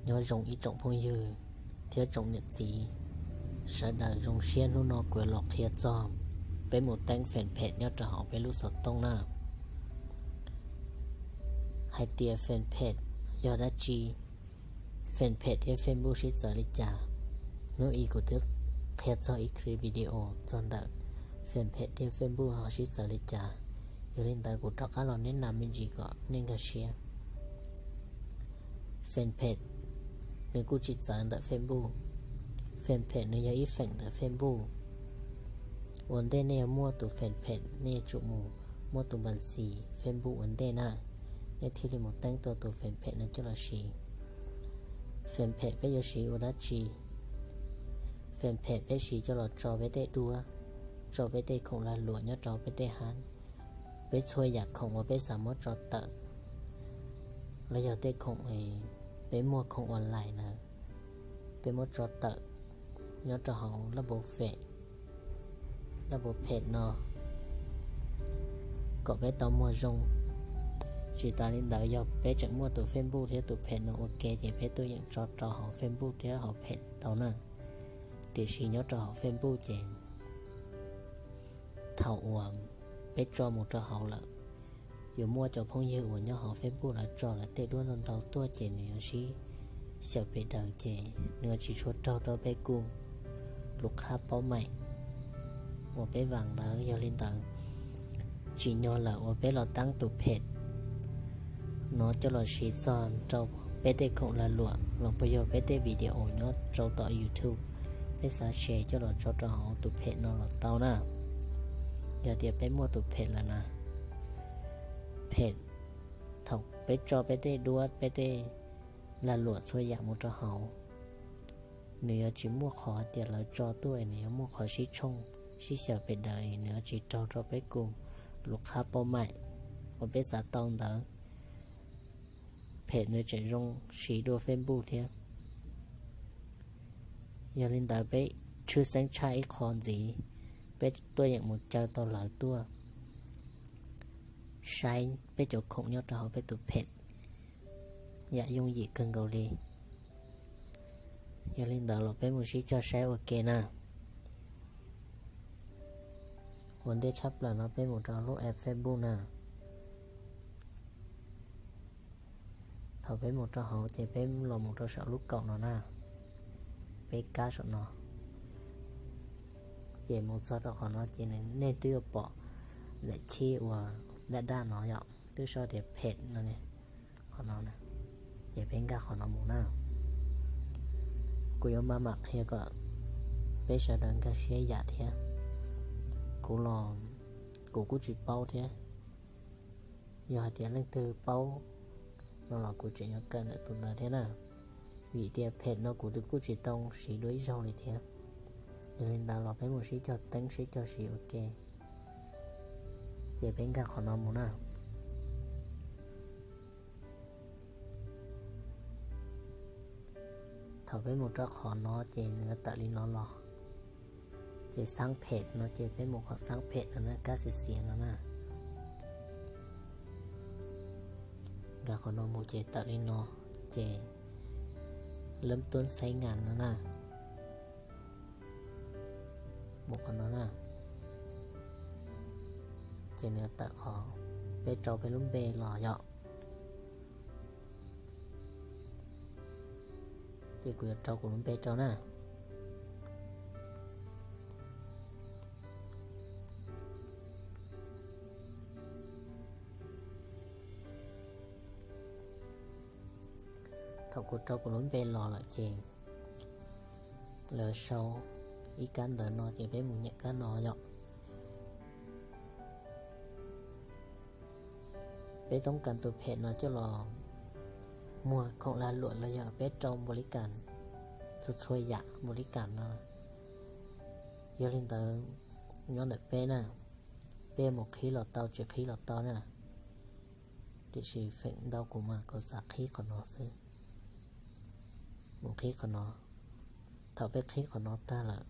Nyob zoo ib tsoom phooj ywg thiab tsoom niam txiv sawv daws, zoo siab hnub no kuv los qhia txog peb mus teeb fanpage nyob rau hauv peb lub xov tooj na. Hais tias fanpage yog dab tsi, fanpage thiab Facebook sib txawv li cas, hnub i kuv twb qhia txog ib clip video txog ntawm fanpage thiab Facebook ho sib txawv li cas. Yog li ntawd kuv rov qab los neb nas me ntsis kom nej nkag siab. Fanpage nws kuj tsis txawv ntawm Facebook. Fanpage nws yog ib feem ntawm Facebook. Ua ntej nej yuav muaj tus fanpage, nej yuav tsum mus muaj tus npa xis Facebook ua ntej na, nej thiaj li mus teeb tau tus fanpage no coj los siv. Fanpage peb yuav siv ua dab tsi? Fanpage peb siv coj los tso peb tej duab, tso peb tej khoom lag luam nyob rau peb tej hab, peb txhua yam khoom uas peb xav muab tso tawm, los yog tej khoom peb muag khoom online na, peb muab tso tawm nyob rau hauv lab npau fem, lab npau phem no, kom peb tau muag zoo. Tsis tas li ntawd, yog peb tseem muaj tus Facebook thiab tus phem no ua ke ces peb tuaj yeem tso rau hauv Facebook thiab hauv phem tau na. Tiam sis nyob rau hauv Facebook ces thaum uas peb tso mus rau hauv lawm, yuav muaj cov phooj ywg uas nyob hauv Facebook lawv tso lawv tej duab ntau ntau tuaj ces nws yuav sib xyaw pes daws ces nws yuav tsis tshua raug rau peb kuj lub qhab paub meem uas peb vaam ntawd. Yog li ntawd, tsim nyog lawm uas peb los teeb tus phem no coj los siv txog rau peb tej khoom lag luam los puas yog peb tej video nyob rau tom YouTube, peb xav share coj los tso rau hauv tus phem no los tau na. Yog tias peb muaj tus phem lawm na, phem, thaum peb tso peb tej duab peb tej lag luam txhua yam mus rau hauv, nws yuav tsis muaj qhov tias lawv tso tuaj, nws yuav muaj qhov sib tshooj sib xyaw pes daws, nws yuav tsis raug rau peb kuj lub qhab paub meem uas peb xav tau ntawd. Phem nws tseem zoo siv dua Facebook thiab. Yog li ntawd peb tshwj xeeb tshaj ib qho ntxiv, peb tuaj yeem mus caw tau lawv tuaj saib peb cov khoom nyob rau hauv peb tus phem yam yooj yim kawg nkaus li. Yog li ntawd los peb mus sib cog saib ua ke na. Ua ntej tshaj plaws no peb mus rau lub app Facebook na. Thaum peb mus rau hauv ces peb los mus rau saum lub kaum no na, peb kab saum no, ces mus txog rau qhov no ces nej twb yuav pom daim chib uas daj daj no yom, twb sau tias phem no, qhov no, ces peb nkag qhov no mus na. Kuv yuav maj mam qhia kom peb sawv daws nkag siab yam thiab. Kuv los kuv kuj tsis paub thiab. Yog hais tias leej twg paub no los kuv tseem yuav kawm ntawm tus ntawd thiab na, vim tias phem no kuv twb kuj tsis tau siv dua ib zaug li thiab. Yog li ntawd los peb mus sib cog teeb sib cog siv ua ke, ces peb nkag qhov no mus na. Thaum peb mus rau qhov no ces nws yuav tawm li no los, ces xaab phem no ces peb mus qhov xaab phem no na, kab xiav xiav no na. Nkag qhov no mus ces tawm li no, ces lab tuab xaib ngas no na, mus qhov no na, ces nws tawm qhov peb rau peb lub npe los yom. Ces kuv yuav rau kuv lub npe rau na. Thaum kuv rau kuv lub npe los lawm ces lawv sau ib kab ntawv no ces peb mus nyem kab no yom. Peb toob kas tus phem no coj los muag khoom lag luam los yog peb rau npaum li cas, txhua txhua yam npaum li cas no. Yog li ntawd, nyob ntawm peb na, peb mus qhib los tau tsis qhib los tau na. Tiam sis feem ntau kuv mas kuv xav qhib qhov no xwb. Mus qhib qhov no. Thaum peb qhib qhov no tag lawm,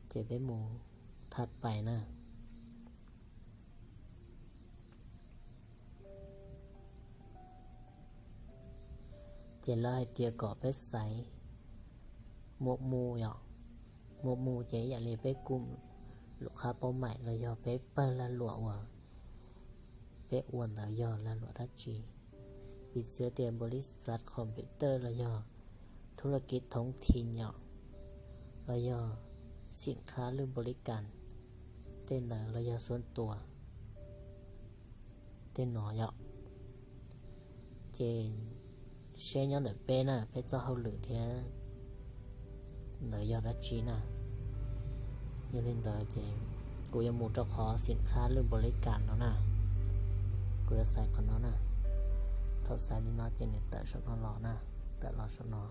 ces peb mus thaj pais na. Ces lawv hais tias kom peb xaiv muaj mu yom, muaj mu ces ib yam li peb kuj lus qhab paub maim los yog peb pawg lag luam uas peb ua ntawd yog lag luam dab tsi. Piv txwv tias npaum li xav computer los yog thu la kiv thoov thi nyom los yog xim qhab lwj npaum li kas tej ntawd los yog xuab tua tej no yom. Ces seb nyob ntawm peb na, peb txoj hauj lwm thiab ntawd yog dab tsi na. Yog li ntawd ces kuv yuav mus rau qhov xim qhab lwj npaum li kas no na. Kuv yuav xaiv qhov no na. Thaum xaiv li no ces nws tawm saum no los na, tawm los saum no.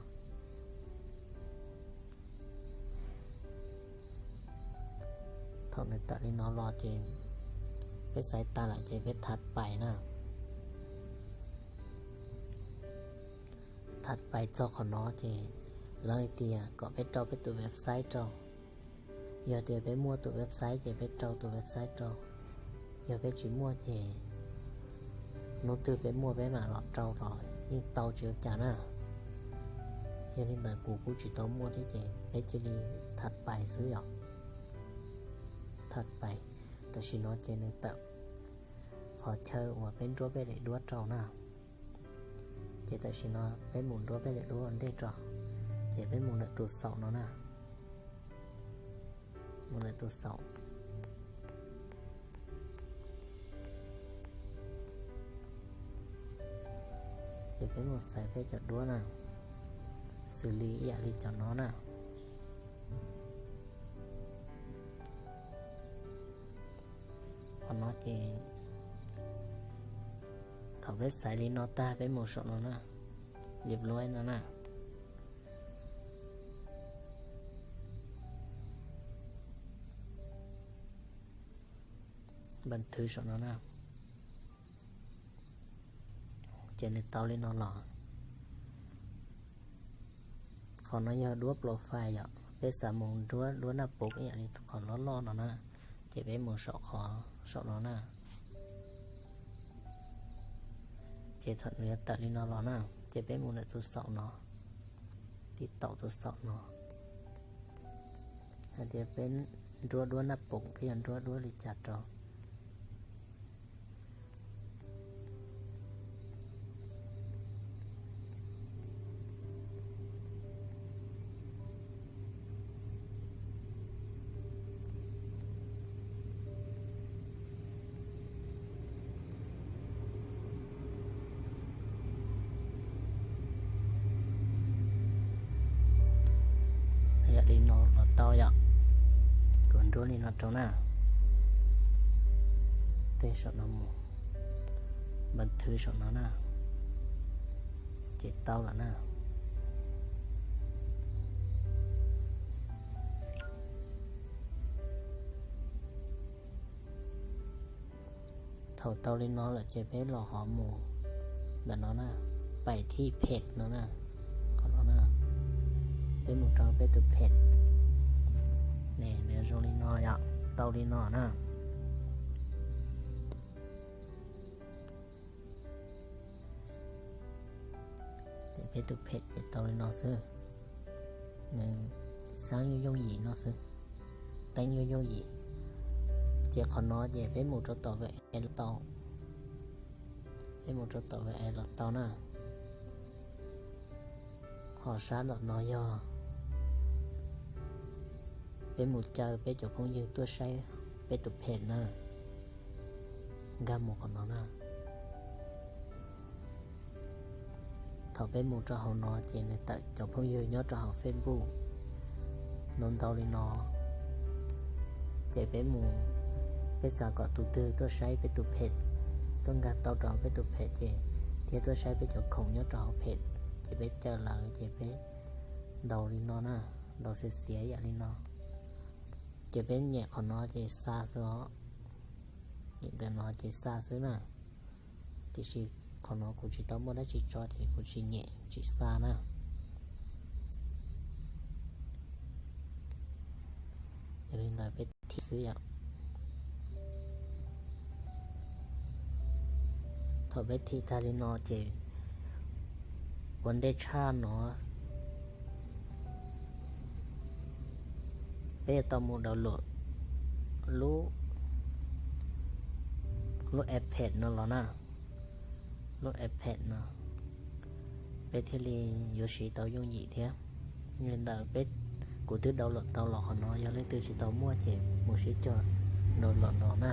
Thaum nws tawm li no los ces peb xaiv tas lawm ces peb thav pais na. Thav pais txog qhov no ces lawv hais tias kom peb rau peb tus website rau. Yog tias peb muaj tus website ces peb rau tus website rau. Yog peb tsis muaj ces hnub twg peb muaj peb mam los rau los yeej tau tsis ua cas na. Yog li ntawd kuv kuj tsis tau muaj thiab ces peb cia li thav pais xwb yom. Thav pais, tam sim no ces nws tawm qhov chaw uas peb nruab peb daim duab rau na. Ces tam sim no peb mus nruab peb daim duab ua ntej tso, ces peb mus ntawm tus xaum no na. Mus ntawm tus xaum, ces peb mus xaiv peb cov duab na, xws li ib yam li cov no na. Qhov no ces thaum peb xaiv li no tag peb mus saum no na, li luaj no na, npas thwv saum no na. Ces nws tau li no los. Qhov no yog duab profile yom, peb xav mus nruab duab naj pob ib yam li qhov loj loj no na, ces peb mus saum qhov saum no na. Ces thaum nws yuav tawm li no los na, ces peb mus ntawm tus xaum no, tiv taus tus xaum no, hais tias peb nruab duab naj pob, peb yuav nruab duab li cas rau. Yam li no los tau yom. Kuv nruab li no rau na, tej saum no mus, npas thwv saum no na, ces tau lawm na. Thaum tau li no lawm ces peb los qhov mus ntawm no na, pais thib phem no na, qhov no na, peb mus rau peb tus phem ne, nws zoo li no yom, tau li no na. Ces peb tus phem ces tau li no xwb, nws xaab yooj yooj yim no xwb, teeb yooj yooj yim. Ces qhov no ces peb mus rau tom web app los tau, peb mus rau tom web app los tau na. Ho sab nraum no yog peb mus caw peb cov phooj ywg tuaj saib peb tus phem na, nkag mus qhov no na. Thaum peb mus rau hauv no ces nws tawm cov phooj ywg nyob rau hauv Facebook no ntau li no. Ces peb mus, peb xav kom tus twg tuaj saib peb tus phem, tuaj nkag tau rau hauv peb tus phem ces, thiab tuaj saib peb cov khoom nyob rau hauv phem, ces peb caw lawv ces peb ntaus li no na, ntaus xiav xiav yam li no. Ces peb nyem qhov no ces xa xwb os, nyem ntawm no ces xa xwb na. Tiam sis qhov no kuv tsis tau muaj dab tsi tso ces kuv tsis nyem tsis xa na. Yog li ntawd peb thim xwb yom. Thaum peb thim tag li no ces Ua ntej tshaj no peb yuav tau mus download lub, lub iPad no los na. Lub iPad no peb thiaj li yuav siv tau yooj yim thiab. Li ntawd peb, kuv twb download tau los qhov no, yog leej twg tsis tau muaj ces mus sib cog download los na.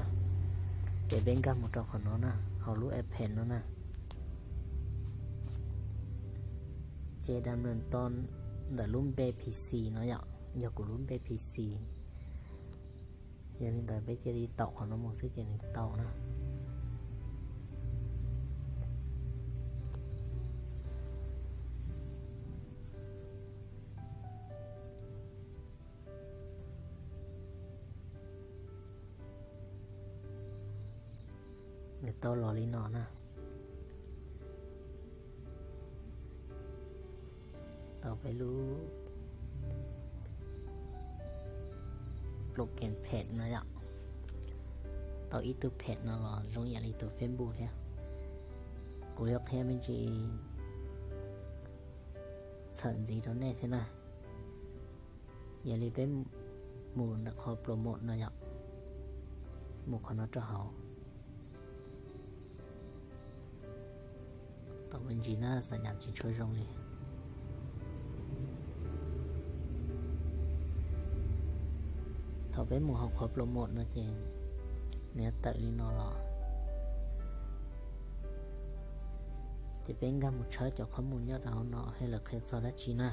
Ces peb nkag mus rau qhov no na, hauv lub iPad no na. Ces dam nws to ntawm lub npe P C no yom, yog kuv lub npe P C. Yog li ntawd peb cia li taum qhov no mus xwb ces nws tau na. Nws tau los li no na. Tau peb lub program page no yom. Tau ib tug page no los zoo ib yam li tus Facebook thiab. Kuv yuav qhia me ntsis txhawm ntxiv rau nej thiab na. Yog li peb mus ntawm qhov promote no yom, mus qhov no rau hauv. Tau me ntsis na, xav nyam tsis tshua zoo li. Thaum peb mus hauv qhov promote no ces nws yuav tawm li no los, ces peb nkag mus tshawb cov qhov mus nyob rau hauv no, hais lawv qhia txog dab tsi na.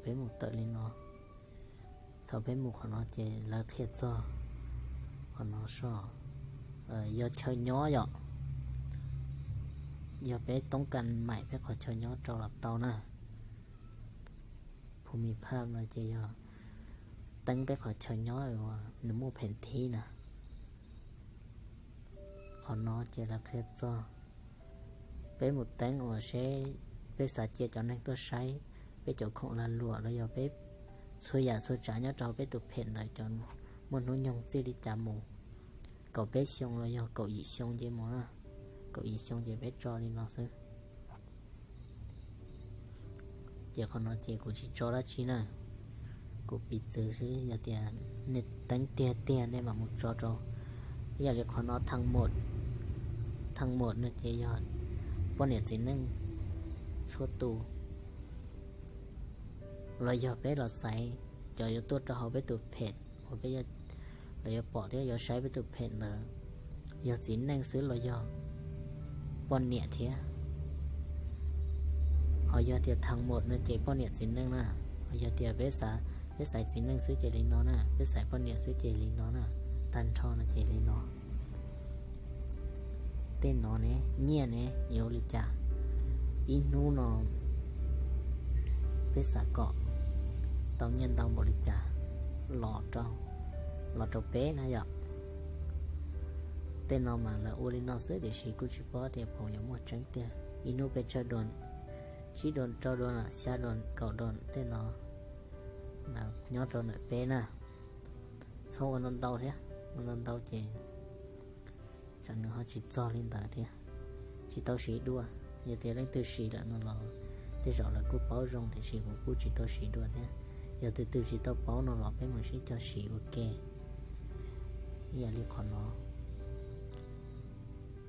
Peb mus tawm li no. Thaum peb mus qhov no ces lawv qhia txog qhov no so, yog chaw nyob yom. Yog peb toob kas maim peb qhov chaw nyob rau los tau na. Phum mis phaj no ces yog teeb peb qhov chaw nyob uas nws muaj phem thib na. Qhov no ces lawv qhia txog peb mus teeb uas seb peb xav cia cov neeg tuaj saib peb cov khoom lag luam los yog peb txhua yam txhua tsav nyob rau peb tus phem ntawd cov muaj hnub nyoog txij li cas mus, kaum peb xyoo los yog kaum yim xyoo ces mus na. Kaum yim xyoo ces peb tso li no xwb. Ces qhov no ces kuv tsis tso dab tsi na, kuv piv txwv xwb. Yog tias nej teeb tiag tiag nej mam mus tso rau. Ib yam li qhov no thaj mos, thaj mos no ces yog poj niam txiv neej txhua tus, los yog peb los xaiv cov yuav tuaj rau hauv peb tus phem uas peb, los yuav pom thiab yuav saib peb tus phem ntawd yog txiv neej xwb los yog poj niam thiab. Ho yog tias thaj mos no ces poj niam txiv neej na. Ho yog tias peb xaiv, peb xaiv txiv neej xwb ces li no na, peb xaiv poj niam xwb ces li no na, tag nrho no ces li no. Tej no ne, nyiaj ne yuav ua li cas? Ib hnub no peb xav kom tau nyiaj ntau npaum li cas los rau, los rau peb na yom. Tej no mas lawv ua li no xwb tiam sis kuj tsis paub tias puas yuav muaj tseeb tiag. Ib hnub peb tsawg dua, tsib dua, rau dua, xya dua, kaum dua tej no nyob rau ntawm peb na. Txhob ua ntau ntau thiab, ua ntau ntau ces tsam nws ho tsis txog li ntawd thiab, tsis tau siv dua. Yog tias leej twg siv lawm no los tej zaum lawv kuj paub zoo tiam sis kuv kuj tsis tau siv dua thiab. Yog tus twg tsis tau paub no los peb mus sib cog siv ua ke. Ib yam li qhov no,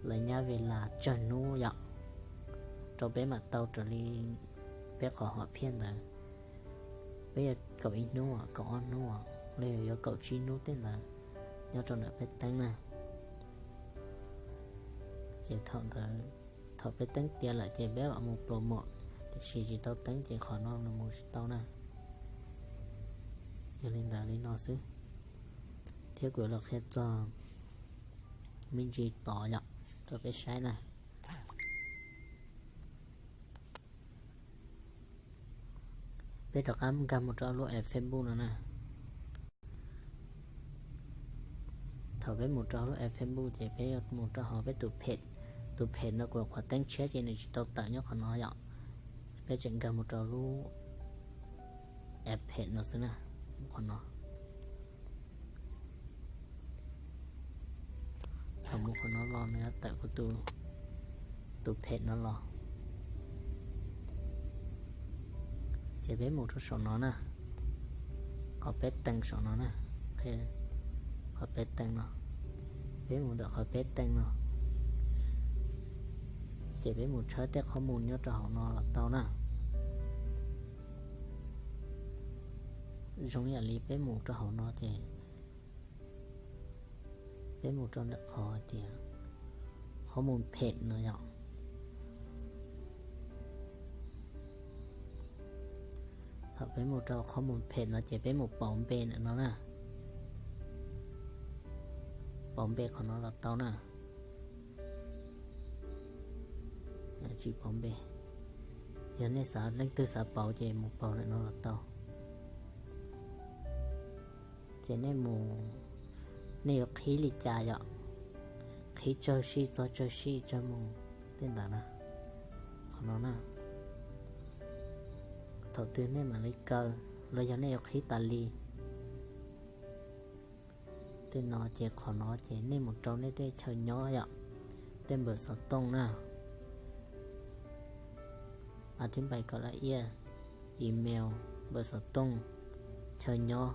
lawv nyab ve las tsawg hnub yom, rau peb mam tau raws li peb qhov hom phiaj ntawd. Peb yuav kaum ib hnub, kaum ob hnub, los yog yuav kaum tsib hnub tej ntawd nyob rau ntawm peb teeb na. Ces thaum ntawd, thaum peb teeb tiav lawm ces peb mam mus promote, tiam sis tsis tau teeb ces qhov no nws mus tsis tau na. Yog li ntawd li no xwb, thiab kuv yuav los qhia txog me ntsis tod yom rau peb saib na. Peb rov qab nkag mus rau lub app Facebook no na. Thaum peb mus rau lub app Facebook ces peb yuav mus rau hauv peb tus page. Tus page no kuv qhuav teeb tshiab ces nws tsis tau tawm nyob qhov no yom. Peb tseem nkag mus rau lub app phem no xwb na. Mus qhov no. Thaum mus qhov no los nws yuav tawm kuv tus, tus phem no los. Ces peb mus rau saum no na, qhov peb teem saum no na, qhov peb teem no, peb mus ntawm qhov peb teem no, ces peb mus tshawb tej qhov mus nyob rau hauv no los tau na. Zoo ib yam li peb mus rau hauv no ces peb mus rau ntawm qhov tias qhov mus phem no yom. Thaum peb mus rau qhov mus phem no ces peb mus pauv npe ntawm no na. Pauv npe qhov no los tau na. Tsis pauv npe. Yog nej xav, leej twg xav pauv ces mus pauv ntawm no los tau. Ces nej mus, nej yuav qhib li cas yom? Qhib tsawg sij txog tsawg sij tsawg mus tej ntawd na. Qhov no na, thaum twg nej mam li kaw, los yog nej yuav qhib tas li. Tej no ces qhov no ces nej mus rau nej tej chaw nyob yom, tej npawb xov tooj na, a thiv npais kom laj iaj, email, npawb xov tooj, chaw nyob,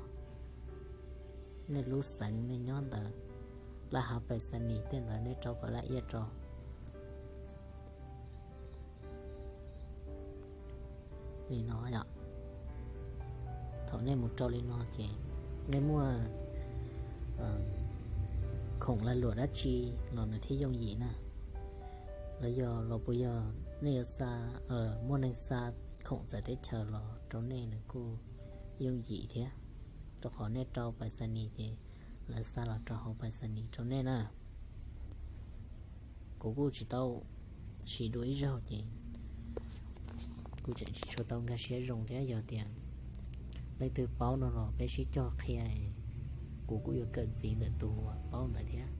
nej lub xeev nej nyob ntawd, laj hav pais xas nis tej ntawd nej rau kom laj iaj rau. Li no yom. Thaum nej mus rau li no ces nej muaj khoom lag luam dab tsi los nws thiaj yooj yim na. Los yog los puas yog nej yuav xa, muaj neeg xa khoom txawv teb chaws los rau nej nws kuj yooj yim thiab, rau qhov nej rau pais xas nis ces lawv xa los rau hauv pais xas nis rau nej na. Kuv kuj tsis tau siv dua ib zaug ces kuv tseem tsis tshua tau nkag siab zoo thiab. Yog tias leej twg paub no los peb sib cog qhia, kuv kuj yuav kawm ntxiv ntawm tus uas paub ntawd thiab.